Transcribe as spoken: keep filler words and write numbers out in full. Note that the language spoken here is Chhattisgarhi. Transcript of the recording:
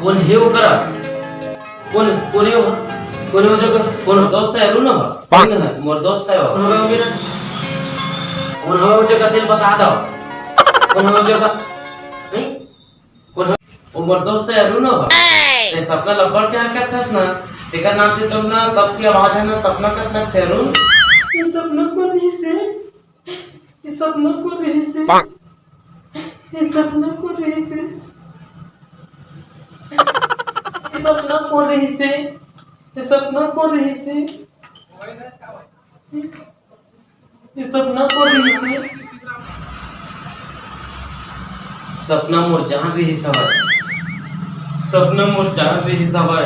कोन हे ओकरा? कोन, कोन हे ओ? कोन हे ओ जगह? कोन दोस्त हे? अरुण हे? कोन हे? मोर दोस्त हे ओ। कोन हवे ओ जगह? तेला बता दव। कोन हवे ओ जगह? नहीं? कोन हवे? ओ मोर दोस्त हे अरुण हे। ते सपना ल अब्बड़ प्यार करथस ना, तेकर नाम से तो ना सबके आवाज हे ना सपना कस लगथे अरुण। ये सपना कोन रहिस हे? ये सपना कोन रहिस हे? ये सपना कोन रहिस हे? ये सपना कोन रहिस हे? ये सपना कोन रहिस हे? ये सपना कोन रहिस हे? सपना मोर जान रहिस हवय। सपना मोर जान रहिस हवय।